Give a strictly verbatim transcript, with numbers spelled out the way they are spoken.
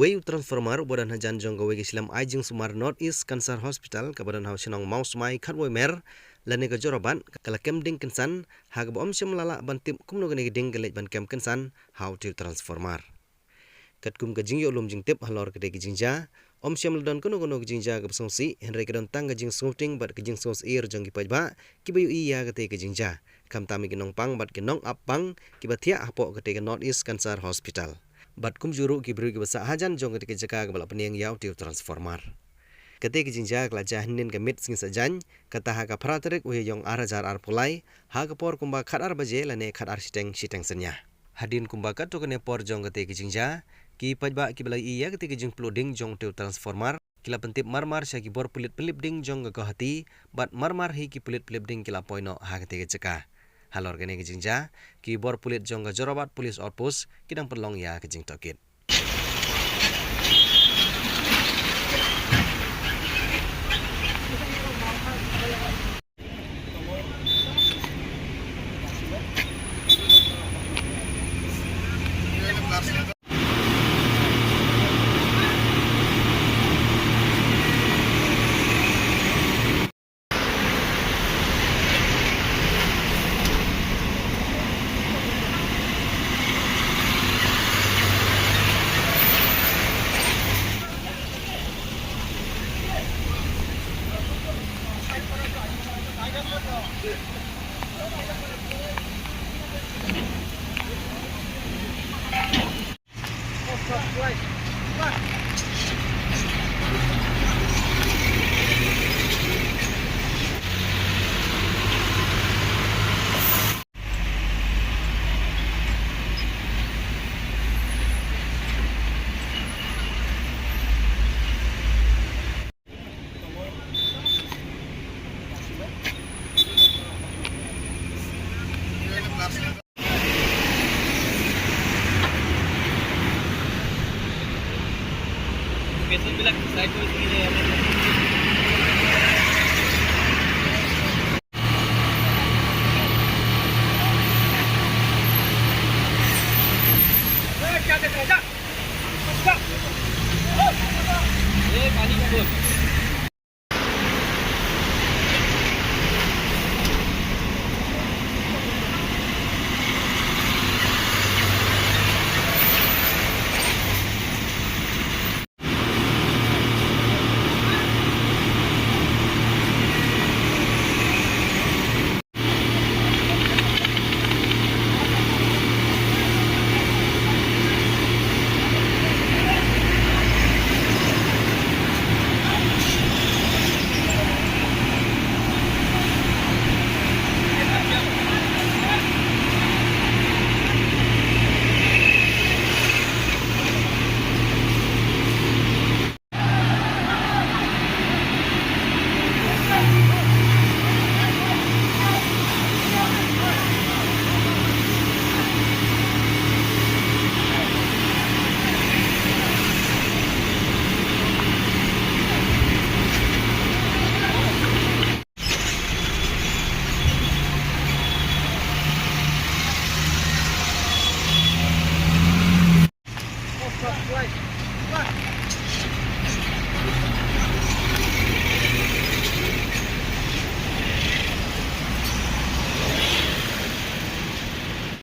Wei u transformer uba don hajan jong kawei ka shlem ai jingsumar North East Cancer Hospital kaba don ha u shnong Mawsmai Khatwoi Mer lane ka Jorabat ka la kem ding kynsan ha kaba ym shym la lah ban tip kumno kane ka ding ka leit ban kem kynsan ha utei u transformer. Katkum ka jingïoh lum jingtip halor katei ka jingjia, ym shym la don kano kano ka jingjia kaba sngewsih, hynrei ka don tang ka jingsngewting bad ka jingsngewsyier jong ki paidbah kiba ïohi ïa katei ka jingjia, khamtam ïa ki nongpang bad ki nongap pang kiba thiah hapoh katei ka North East Cancer Hospital. Bad kumjuh ruh ki briew kiba sah hajan jong katei ka jaka kaba la pynïeng ïa utei u transformer. Katei ka jingjia ka la jia hynnin ka miet sngi Saitjaiñ, kata ha ka phra tarik u Ïaïong ar hajar arphew lai, ha ka por kumba khatar baje lane khatar shiteng shiteng synñia. Hadien kumba katto katne por jong katei ka jingjia, ki paidbah kiba la ïohi ïa katei ka jingpluh ding jong utei u transformer ki la pyntip marmar sha ki bor pulit pynlip ding jong ka Guwahati, bad marmar hi ki pulit pynlip ding ki la poi noh ha katei ka jaka. Halor kane ka jingjia, ki bor pulit jong ka Jorabat Police Outpost ki dang pynlong ïa ka jingtohkit.